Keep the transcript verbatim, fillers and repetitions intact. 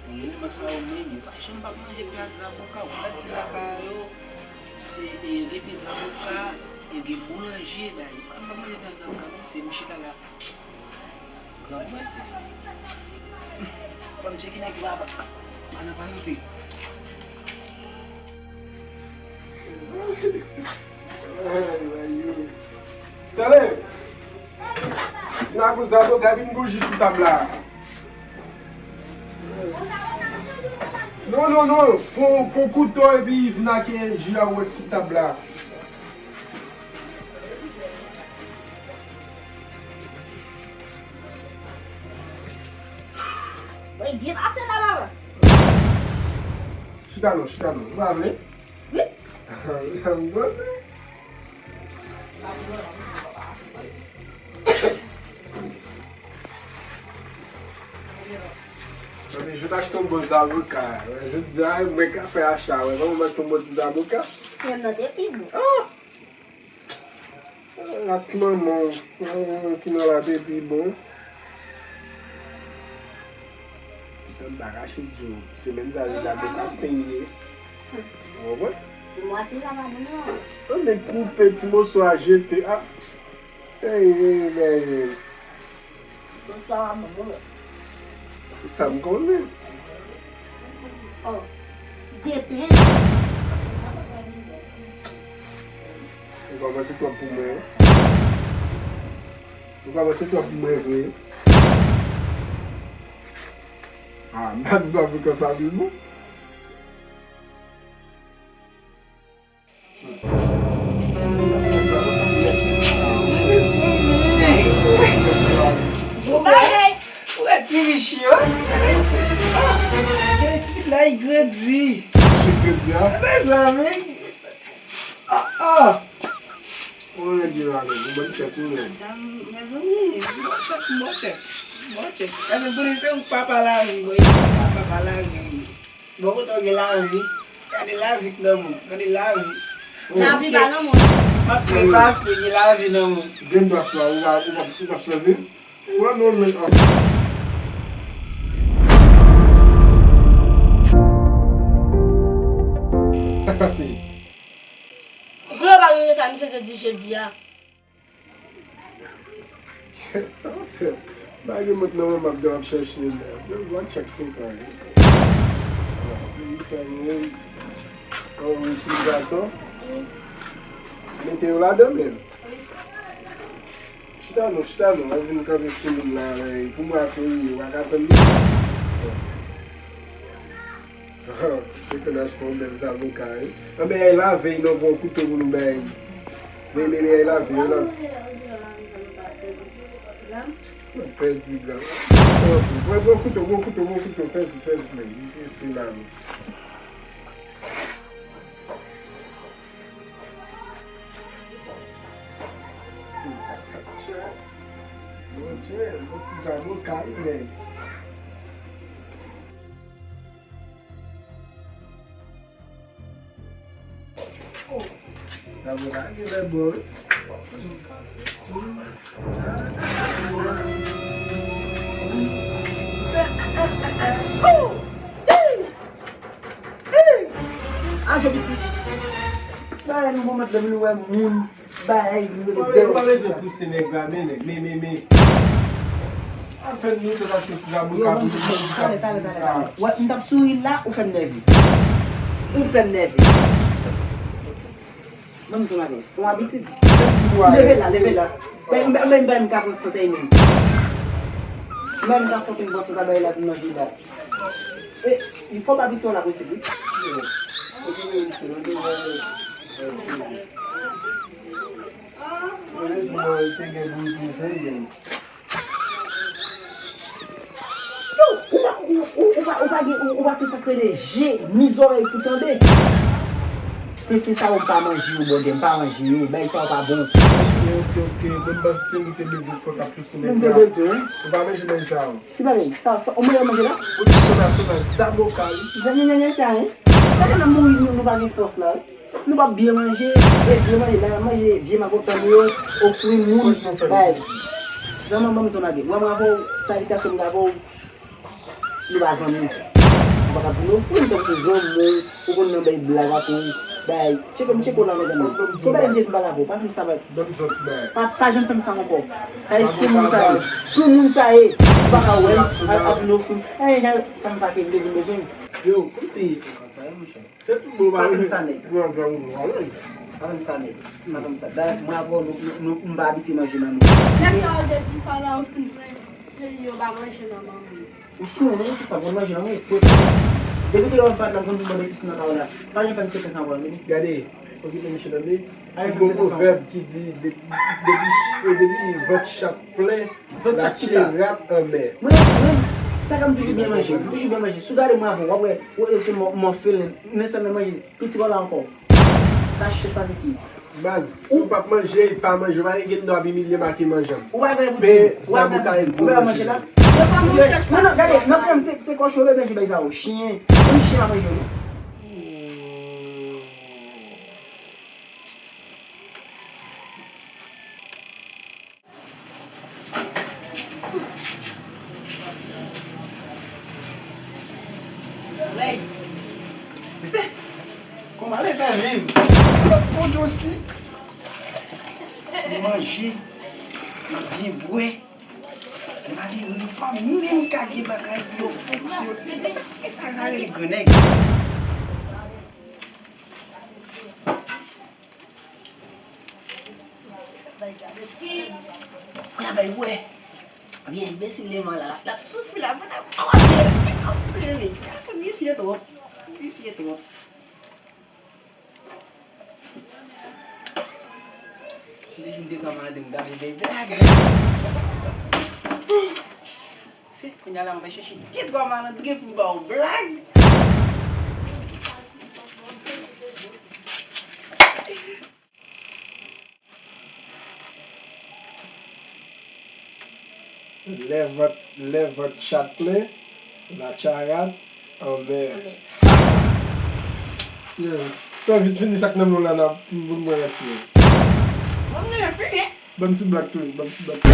Mwen rele mas la yo menm, yo pa janm pa manje pye ak zaboka. Ou ta di lakay yo, se, e, epi zaboka, e gen boulanje la. Yo pa janm pa manje pye ak zaboka, non, se m chita la. Granmèsi. Fò m tcheke nèg yo pa, pa nan pale anpil. Ay, ay, yo. Stanley! Vin ak yon zaboka, vin bouyi sou tab la. Non, non, non. Pran, pran kouto epi vin ak ji a ou wè sou tab la. Mwen byen pase la, papa. Chita non, chita non. Ou pa vle? Wi. Sa m konnen. Mwen jis achte yon bon zaboka. Jodi a, mwen ka fè acha, wè. Kòman m achte yon bon ti zaboka? Menm nan te pi bon. Ah! Ras manman w, ki nan la te pi bon. Tan m pa kache di w, semèn sa, se zaboka m peye. Ou konprann? Mwatye sa pa bon non. An, men koupe ti moso a jete. Ah. Ey, ey, ey, ey. Bonswa, manman. Sa m konnen. Oh, depen. Ou kòmanse twòp pou mwen, wi. Ou kòmanse twòp pou mwen, vre. Ah, m pa di w ap konsa pi bon. Ou wè, ou wè ti Richi yo? Gade ti pitit la, li grandi. Li grandi, a? Gade la, men. Ah, ah. Ou rèd la, men. Ou bon tèt, ou rèd. Mezanmi, bon tèt, bon tèt. Bon tèt. Gade, pou li se yon papa lavi, bon, yon papa lavi. Bon, kote w gen lavi? Gade lavi k nan moun. Gade lavi. Lavi pa nan moun. M ap trepase, gen lavi nan moun. Gen dwa swa, ou pa, ou pa, ou pa sèvi? Ou pa non, men, ah. Sa k pase? Ou konnen pa gen sa misye te di jodi a. Sa w ap fè? Bagay mwen nan men m ap gen w ap chèche la. Yo, w a tchèk konsa. Sa menm. An, refrijaratè. Mete yo ladan menm. Chita non, chita non. Mwen vin kanpe sou moun la, e, pou mwen ap ri, w a ka tann li. Se konn achte yon bèl zaboka, wi. Anben, ay lave non, pran kouto pou nou bay. Men, men, men, ay lave, ay lave. Mwen pèdi gram. Pran, pran kouto, pran kouto, pran kouto, fè vit, fè vit, men. Li prese la, men. Bondye, yon ti zaboka, wi, men. Zaboka, gen lè bon, wi. Ajo pitit. Bagay nou bon, mèt lè vin wè moun. Bagay nou mete dèyè. Ou pa bezwen pouse nèg la, men nèg, men, men, men. Ap fè nou tout ap sou zaboka pou nou. Talè, talè, talè, talè. Wè, m t ap souri la, ou fè m nève. Ou fè m nève. Ban m tou maten. Yon abitid. Leve la, leve la. Bay m, bay m, bay m ka pran sante menm. Bay m ka fokin pran sante bay la pou manje la. E, fò pa piti yon la posib, wi. Erezman, te gen bouyi pou fè, men. Yo, ou pa, ou, ou, ou pa, ou pa gen, ou, ou pa te sa k rele je, ni zòrèy pou tande. Tenten sa yo m pa manje yo, bòdè, m pa manje yo, bagay sa yo pa bon. Ok, ok, ok, bon, m panse se nou te bezwen fò t ap pouse nèg la. Nou te bezwen, wi. Ou pa manje bagay sa yo. Ki bagay? Sa, sa, ou manje manje la? Ou di sona, sona, zaboka, wi. Zanyanyanyan, hein? Gade nan mouri nou, nou pa gen fòs la, wi. Nou p ap byen manje, e vye manje, bagay manje, vye makotan nou yo, ofri moun, bay. Zanmi, ban m di w bagay. Mwen, mwen avè w, salitasyon m avè w. Nou pa zanmi. Ou pa ka vin ofri m tankou zanmi w, ou konn nan bay blag ak ou. Bay, tcheke m, tcheke w la, medam. Se bagay m te vin pale avè w. Pa fè m sa, bay. Pa, pa janm fè m sa ankò. Sa e sou moun sa ye. Sou moun sa ye. Ou pa ka wè m, ap, ap vin ofri m. Eh, jan, sa m pa ke m te vin bezwen. Yo, kòmsi. Sa ye, monchè. Se tout bon, pa fè m sa, nèg. Pa fè m sa, nèg. Pa fè m sa. Dayè, mwen avè w, nou, nou, nou, m pa abitye manje nan men. Nèg sa yo depi fala ou fin plen, yo pa manje nan men. Ou sou menm ki sa, konn manje nan men, fwet. Depi kilè w pa t nan konn mande pisin nan kay la. Pa janm fè m frekans ankò, non, mesye. Gade, okipe mesye tande. Pa janm fè m frekans ankò. Gon pwovèb ki di, depi, depi, depi vant chat plen, vant chat ki sa? Rat anmè. Mwen, mwen, sa k fè m toujou byen manje, m toujou byen manje. Si w gade mwen avè w, w ap wè, w ap wè se mò, mò feeling, men sèl nan manje. Piti kòlè ankò. Sa chèch pa se ki. Baz, si w p ap manje, pa manje. Ou pa gen dwa ap imilye m ak manjan m. Ou pa gen pou di. Ou pa gen pou di. Ou pa manje la. Yo pa manje. Non, non, gade, nan pye m se, se kòchon yo manje bay sa yo. Chyen. Menm chyen pa manje yo, non. Lèy. Mesye, kòman lè fè viv? Lòt pwodui sik. Manje, byen bwè. Malere pa menm ka gen bagay pou yo fonksyone. E sa, e sa ka rele gran nèg. Kounya bay wè. Vye enbesil leman la, l ap soufri la, mwen ap kòde l, ap rele. Misye twòp, misye twòp. Si te jwenn de kanmarad m, ta vin bay blag. Se kounya la m ap chèche de twa malandren pou m ba w blag. Lè vant, lè vant chat plen, la charat anmè. Yo, twò vit fini sa k nan men w la, n ap, pou n pran rès yo. Ban m ti blag tou, ban m ti blag tou.